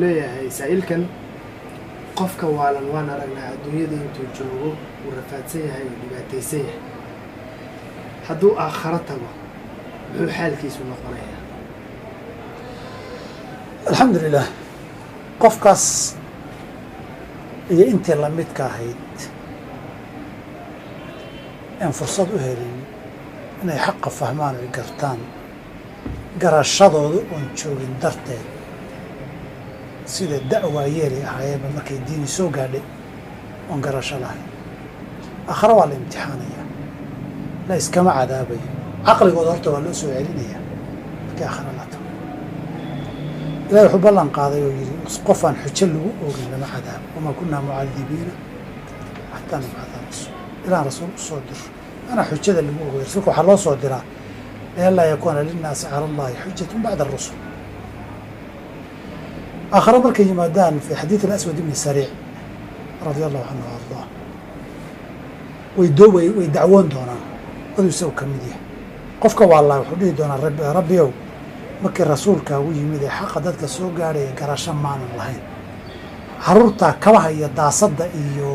Leeyahay saa'ilkan, qofka waalan waan aragnaa, adduunyada intuu joogo uu rafaadsan yahay oo dhibaataysan yahay. Hadduu aakharo tago, muxuu xaalkiisu noqonayaa? Alxamdu lilah. Qofkaas iyo intii lamidka ahayd aan fursad u helin inay xaqa fahmaan oy gartaan, garashadooda oon joogin darteed, sida da'waayeelay ahaayeenba markay diini soo gaadhay oon garasho lahayn, aakhare waa la imtixaanayaa, la iskama cadaabayo. Caqligooda horta waa loo soo celinayaa markii aakhare la tago. Ilahi wuxuu ballan qaaday oo yidhi, qof aan xujo lagu oogin lama cadaabo. Wamaa kunnaa mucadibiina xataa nabcatha rasuul, ilaan rasuul usoo diro. Anaa xujada lagu ogoy rasuulka waxaa loo soo diraa lianlaa yakuuna linnaasi cala allahi xujatun bacda arusul. Aakhare markay yimaadaan, fi xadiid alaswad ibni sariic radia allahu canhu ardaa, way doobay, way dacwoon doonaan, aduu isagu ka mid yahay. Qofka waa laa wuxuu dhihi doonaa, rabbiyow, markii rasuulkaagu yimid ee xaqa dadka soo gaadhaya garasho maanan lahayn. Caruurtaa kabaha iyo daasadda iyo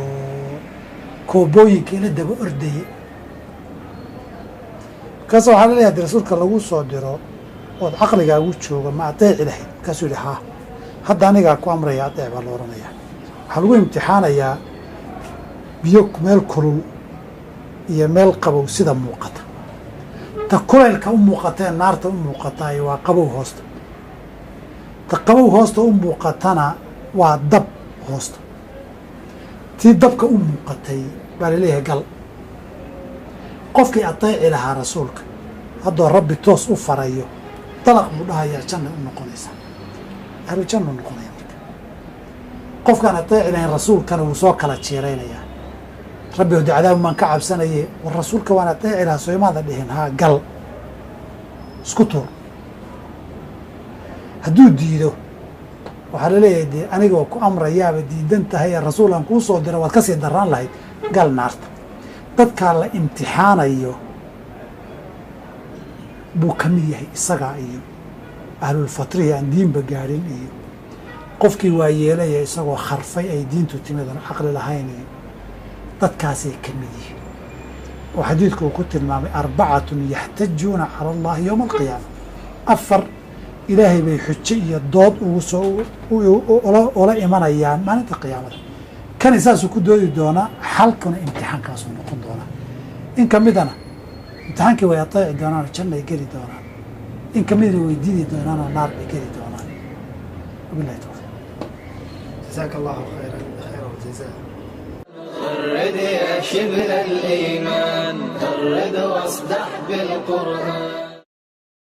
koobooyinka ila daba ordaya. Markaasa waxaa laleeyahay, hadii rasuulka lagu soo diro ood caqligaagu joogo, ma adeeci lahayd? Markaasuu yihi, haa, hadda anigaa ku amraya, adeec baa la odhanayaa. Waxaa lagu imtixaanayaa biyo meel kulul iyo meel qabow sida muuqata. Ta kulaylka u muuqata ee naarta u muuqataay waa qabow hoosta, ta qabow hoosta u muuqatana waa dab hoosta. Tii dabka u muuqatay baa laleeyahay gal. Qofkii adeeci lahaa rasuulka haddoo rabbi toos u farayo, dalaq buu dhahayaa, janna u noqonaysaa, ahlu jannu noqonaya. Marka qofkaan adeeci lahayn rasuulkana wuu soo kala jiiraynayaa. Rabbi hode cadaabu maan ka cabsanaye, war rasuulka waan adeeci lahaa, soo imaada dhihin? Haa, gal, isku tuur. Hadduu diido, waxaa laleeyahay, dee anigoo ku amrayaaba diidan tahay ee rasuul aan kuu soo diro, waad kasii daraan lahayd, gal naarta. Dadkaa la imtixaanayo buu ka mid yahay isagaa iyo ahlulfatrihi aan diinba gaadhin, iyo qofkii waa yeelaya isagoo kharfay ay diintu timid oon caqli lahayn, iyo dadkaasay ka mid yihiin oo xadiidku uu ku tilmaamay arbacatun yaxtajuuna cala allahi yowma alqiyaama. Afar ilaahay bay xujo iyo dood ugu soo ula imanayaan maalinta qiyaamada. Kani saasuu ku doodi doonaa, xalkuna imtixaankaasuu noqon doonaa. In ka midana imtixaankii way ateeci doonaan oo janna ay geli doonaan, in ka midna way diidi doonaan oo naar bay geli doonaan. Wabillahi tawfiiq. Jazaaka allahu khayran, khayra aljazaa. غرد يا شبل الإيمان، غرد واصدح بالقرآن.